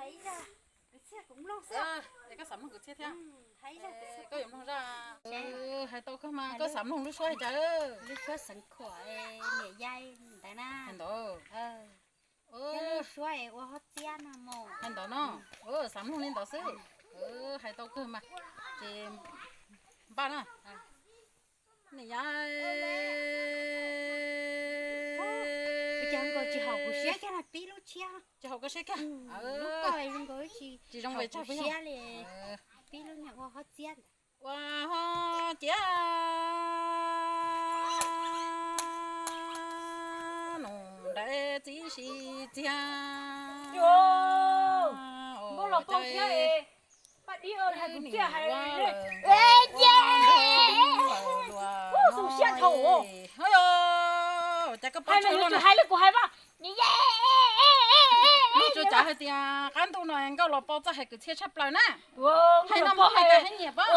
Koj xav mloog kwv txhiaj thiab? Koj yuav mloog zaj? Hais tau kawg mas, koj xav mloog lub suab li cas? Lub suab xeev khuam, niam yai ntawd na. Hais ntawd. Lub suab ua hauv txiab no mus. Hais ntawd no. Xav mloog li ntawd xwb. Hais tau kawg mas. Ces npaj na. Niam yai, ua cas nkawd tsis haum kuv siab kiag na, pib lub tshiab. Tsis haum koj siab kiag. Lub koj zoo nkawd tsis zoo haum kuv siab li. Pib lub niag ua hauv txiab ntawd. Ua hauv txiab nus nraim txiv si txiag. Nkauj Los Paug thiab Paj Dib hais kwv txiaj hais. Xu siab dhau. Cas koj hais mas yuav tsum hais li kuv hais mas. Lub tsuas cav hais tias qab ntuj no Nkauj Los Paug txawj hais kwv txhiaj tshaj plaws na. Hais no Hmoob Mes Kas haj nyiam pab.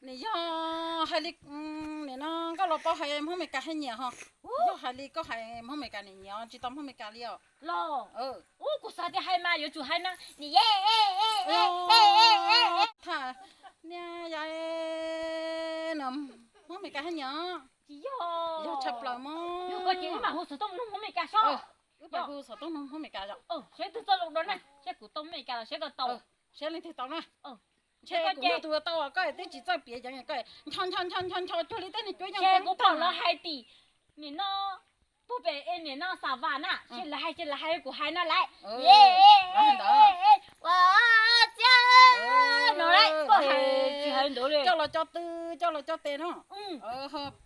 Nws yog hais li, nim no Nkauj Los Paug hais Hmoob Mes Kas haj nyiam ho. Yog hais li koj hais Hmoob Mes Kas nim nyiam tsis tau Hmoob Mes Kas li os. Los, kuv xav tias hais mas yuav tsum hais na. Tham niam yai no Hmoob Mes Kas haj nyiam. Tsis yog, yog tshaj plaws mog. Yog koj ces wb mam hu xov tooj mloog Hmoob Mes Kas sob. Wb mam hu xov tooj mloog Hmoob Mes Kas yom. Saib twg txoj lus dua na, saib kuv tau Hmoob Mes Kas los saib koj tau. Saib leej twg tau na. Ntshe kuv muaj tus tau koj twb tsis txawj piav yeeb koj ncho ncho ncho ncho cuag li tej niag cuab yeeb. Kuv pom lawv hais tim nim no puag pem nim no Xav Vam na, ces lawv hais, ces lawv hais kuv hais no lawm. Ua txiab no lawm, koj hais tsis hais ntawd li. Coj los coj tw, coj los coj tes no.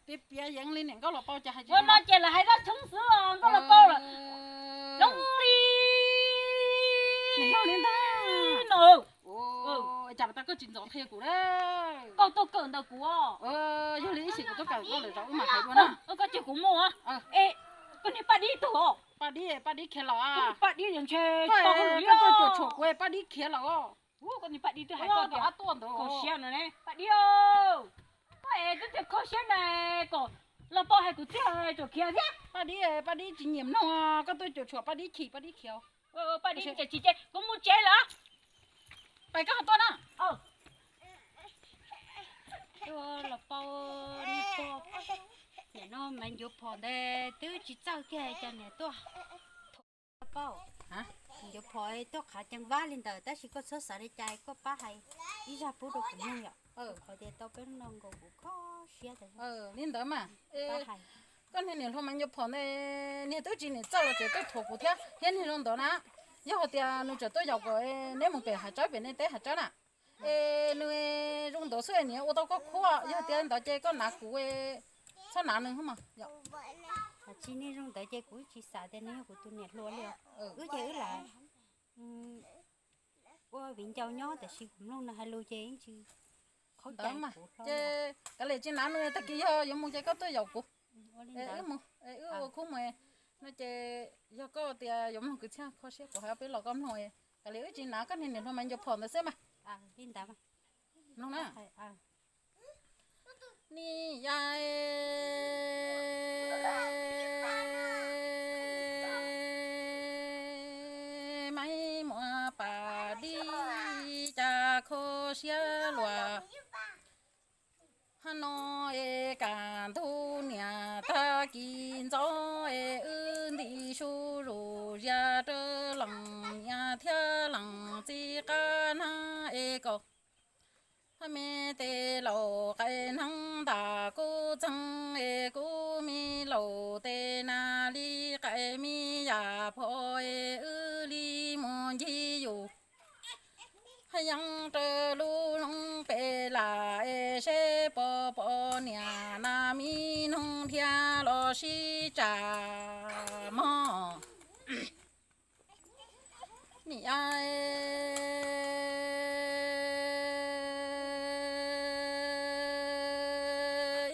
Piav piav yeeb li niam Nkauj Los Paug ces hais tsis no ces lawv hais zaj tshoob xwb os, Nkauj Los Paug lawm. Zoo li no. Cas tau koj tsis ntxov qhia kuv na. Koj tuaj kawm ntawm kuv. Yog li ib sim kuv tuaj kawm koj lawm zov wb mam hais dua na. Koj cia kuv mus. E, koj niag Paj Dib tug os. Paj Dib, Paj Dib khiav lawm. Paj Dib ntshe koj tuaj cuam tshuam kuv, Paj Dib khiav lawm. Koj niag Paj Dib twb hais koj tias kho siab no ne. Paj Dib, koj es twb tias kho siab na, kom Los Paug hais kuv txiaj tsuam khiav thiab. Paj Dib, Paj Dib tsis nyiam mloog, koj tuaj cuam tshuam Paj Dib chim, Paj Dib khiav. Paj Dib ces tsis ces kuv mus tsev lawm. Pais koj ho tuaj na. Los Paug, nim no mas ncuav phom ntawd twb tsis txawj kiag cas niam tuaj. Los Paug, ncuav phom tuaj qhav ceev vab li ntawd tab sis koj txhob xav li cas, koj pab hais ib zaj pub rau kuv mloog yom. Qhov tias tau peb no nkaus kuv kho siab tas. Li ntawd mas, koj niag niam hluas mas ncuav phom ntawd niag twb tsis niam txawj los tseem tuaj thuam kuv thiab, thiab niag zoo ntawd na. Yog hais tias nws tseem tuaj yaum kom neb mus pem hav tsawb, pem nej teb hav tsawb na, es nws zoo ntawd xwb niam ua tau koj khuab, yog tias ntawd ces koj hnav kuv, txhob hnav nws mas. Tsis, niag zoo ntawd ces kuv tsis xav tias nws yog kuv tus niam hluas li os. Wb ces wb lam ua viv ncaus nyob tiam sis kuv mloog nws hais lus ces yeej tsis qhaub cai kuv hlo. Ces kav liam tsis hnav nws, tag kis yog yuav mus ces koj tuaj yaum kuv. Wb mus, wb ua khub mus no ces yog koj tias yuav mloog kwv txhiaj kho siab kuv hais peb los koj mloog, kav liam wb tsis hnav koj niag niam hluas mas ncuav phom ntawd xwb mas. Mloog na. Niam yai, Maiv Muas Paj Dib cas kho siab luag. Hab no es kaj ntug niam tag kis ntxov es wb nti su zuj zias rau leej niam thiab leej txiv qab hnab es kaum. Hab me tes laus qaim hneev ntag kuj txeeg es kuv me laus tes nas li qaim me yam phom es wb li mus ncig yus. Hab yeej raws lub zoov pem lam es seb pom pom niam nas mi noog dhia los sib tsam mog. Niam yai,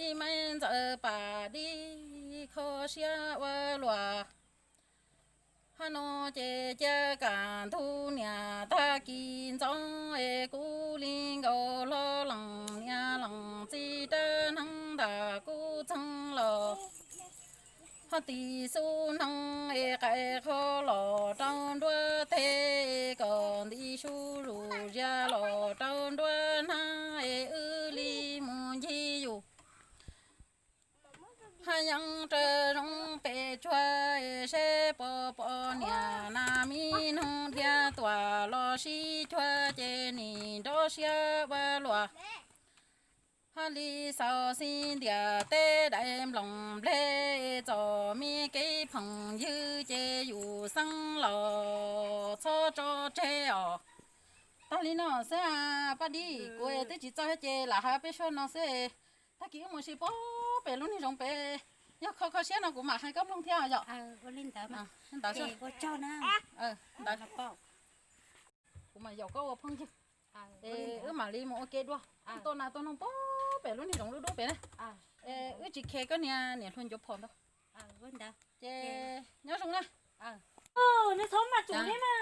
ib Maiv Ntxawm Paj Dib kho siab ua luaj. Hab no ces cia kaj ntug niam tag kis ntxov es kuv li nkaus hlo leej niam leej txiv rab hneev ntag kuj txeeg los. Tim xub hnoos es qaim qho los rau nruab teg, kom nti su zus zia los rau nruab hnab es wb li mus ncig yus. Haj yeeb raws zoov pem tsuag es seb puas pom niam nas mi noog dhia tuam los sib cuag ces nim nrov siab ua luam. Haj li xaus xi ntiam teb daim nploos nplej txom me kev phoom ywg ces yus xeeb los txhob tso tseg os. Tag li no xwb Paj Dib, kuv twb tsis txawj thiab ces lam hais peb suab no xwb. Tag kis wb mus si pem lub niag zoov pem, yog kho kho siab no kuv mam hais koj mloog thiab yom. Ntawd xwb. Kuv mam yaum koj ua phooj ywg, es wb mam li mus ua ke dua. Wb tua nas tua noog pem lub niag zoov dub dub pem na. Wb tsis khe koj niag niam hluas ncuav phom ntau. Ces nyob zoo na. Neb txhob maj tsum thiab na.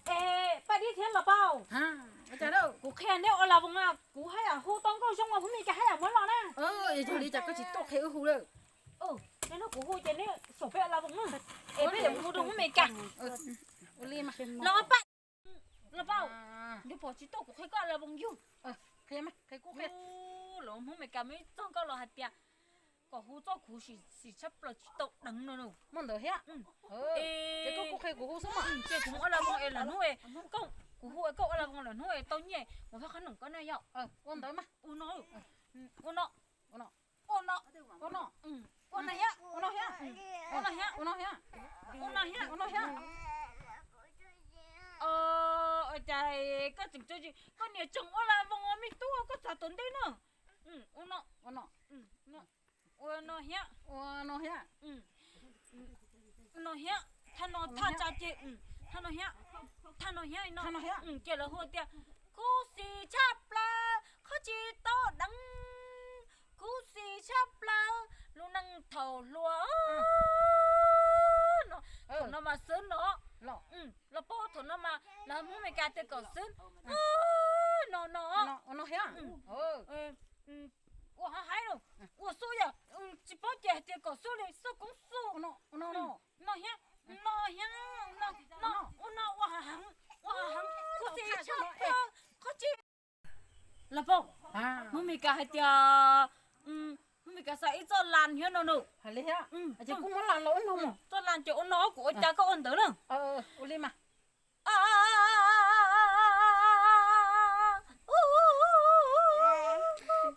Es Paj Dib thiab Los Paus, kuv qhia neb ua las voos na, kuv haj yam hu tau nkauj zoo uas Hmoob Mes Kas haj yam muab los na. Yog li cas koj tsis tuaj qhia wb hu lawm? Neb nrog kuv hu ces neb xyaum peb ua las voos na, es peb yuav mus hu rau Hmoob Mes Kas. Los Paj, Los Paus, ncuav phom tsis tuaj kuv qhia koj las voos yug. Qhia, qhia kuv qhia. Lawv Hmoob Mes Kas muaj ib txoj nkauj los hais tias kom hu txoj khuv xim tshaj plaws tsis tau deev no. Muaj ntawd thiab. Ces koj kuv qhia kuv hu xwb mas. Ces kuv ua las voos es lwm hnub, kuv hu koj ua las voos lwm hnub es tau nyiaj mus thov qhob noom koj na yom. Ua ntawd mas. Ua no, ua no, ua no, ua no thiab, ua no thiab, ua no thiab, ua no thiab, ua no thiab. Cas koj tseem, koj niam tseem ua las voos me tub, koj txav tom ntej na. Ua no, ua no, ua no thiab, ua no thiab, ua no thiab. Thaj no thaj tsa ces, thaj no thiab, thaj no thiab no. Ces lawv hu tias khuv xim tshaj plaws qhov tsis tau deev, khuv xim tshaj plaws lub neej thaum hluas no. Thaum no mas xwb no. Los paub thaum no mas lawv Hmoob Mes Kas tias kom xwb no no. Ua haib haib los, ua xub yom, tsis paub ces hais tias kom xub li xub koob xub no thiab, no thiab, no, ua hav heev, ua hav heev, khuv xim tshaj plaws qhov tsis. Los paub, Hmoob Mes Kas hais tias, Hmoob Mes Kas xa ib txoj lan thiab no nws. Hais li thiab, ces kuv muab lan los ua no. Txoj lan ces ua no, kuv ua cas koj ua ntawd na. Ua li mas.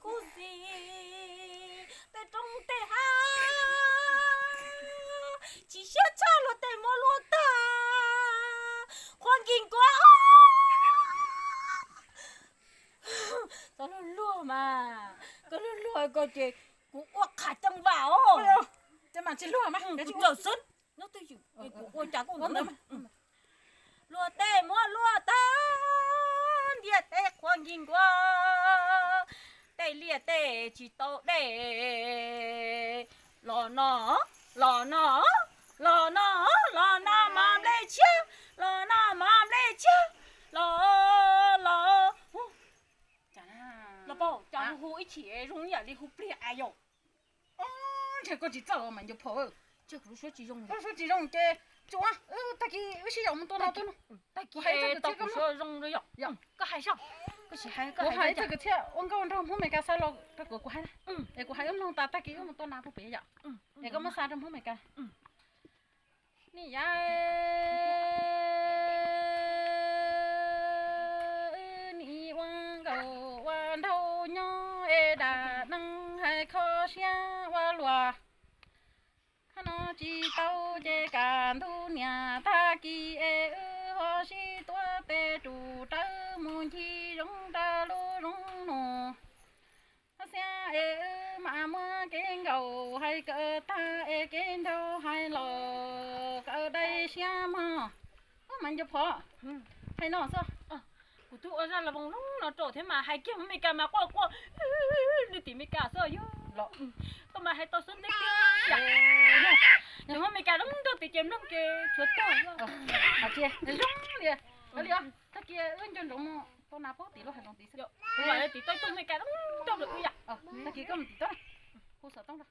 Khuv xim tej roob tej hav, chim siab tshaj luag tej muab luag tag, qhuav nkig nkuav. Txhob luag luag mas, koj luag luag ko ces kuv ua qhav ceeb vam os. Ces mam tsis luag mas, kuv txawm xwb. Nyob twj ywm, kuv ua cas kuj ntawd. Luag tej muab luag tag, ntiaj teb qhuav nkig nkuav, tej liaj tej tsis tau dej. Los no, los no, los no, los no mov nplej tshiab, los no mov nplej tshiab, los, los. Los paub, cas hu hu ib chim zoo ib yam li hu pliag a yom. Ntshe koj tsis txawj mas nco phom. Ntshe kuv lub suab tsis zoo, lub suab tsis zoo ces tsuav, tag kis wb sib yaum mus tua nas tua noog. Tag kis kuv hais txog kuv suab zoo yom. Koj hais saib, koj sim hais, kuv hais txog kuv thiaj ua nkauj nrog Hmoob Mes Kas xa los rau kuv, kuv hais na. Es kuv hais wb mloog tas tag kis wb mus tua nas puag pem yom. Es koj muab xa rau Hmoob Mes Kas. Nim yav nim ua nkauj ua nraug nyob es dam neeg hais kho siab ua luaj. Qhov no tsis tau ces kaj ntug niam tag kis es wb ho sib tuav tes rus rawv mus ncig zoov rau lub zoov nus. Hab xiab es wb mam muab kev nkaum hais kawm tag es kev nraug hais los kawm dai siab mog. Ub, mas nco phom, hais no xwb. Kuv twb ua zaj las voos zoo no rau thiab mas hais kiag Hmoob Mes Kas mas quaj quaj li tim Mes Kas xwb yog. Koj mas hais tau xwb ntev tiag. Ces Hmoob Mes Kas zoo nraug tiag ces mloog ces tshuav tuag. Zoo li, tag kis wb nco ntsoov mus tau nas puag tim lub hav zoov tid xwb. Kuv mam li tim tau ib tug Hmoob Mes Kas zoo nraug rau wb yom. Tag kis koj mus tim tau, hu xov tooj rau.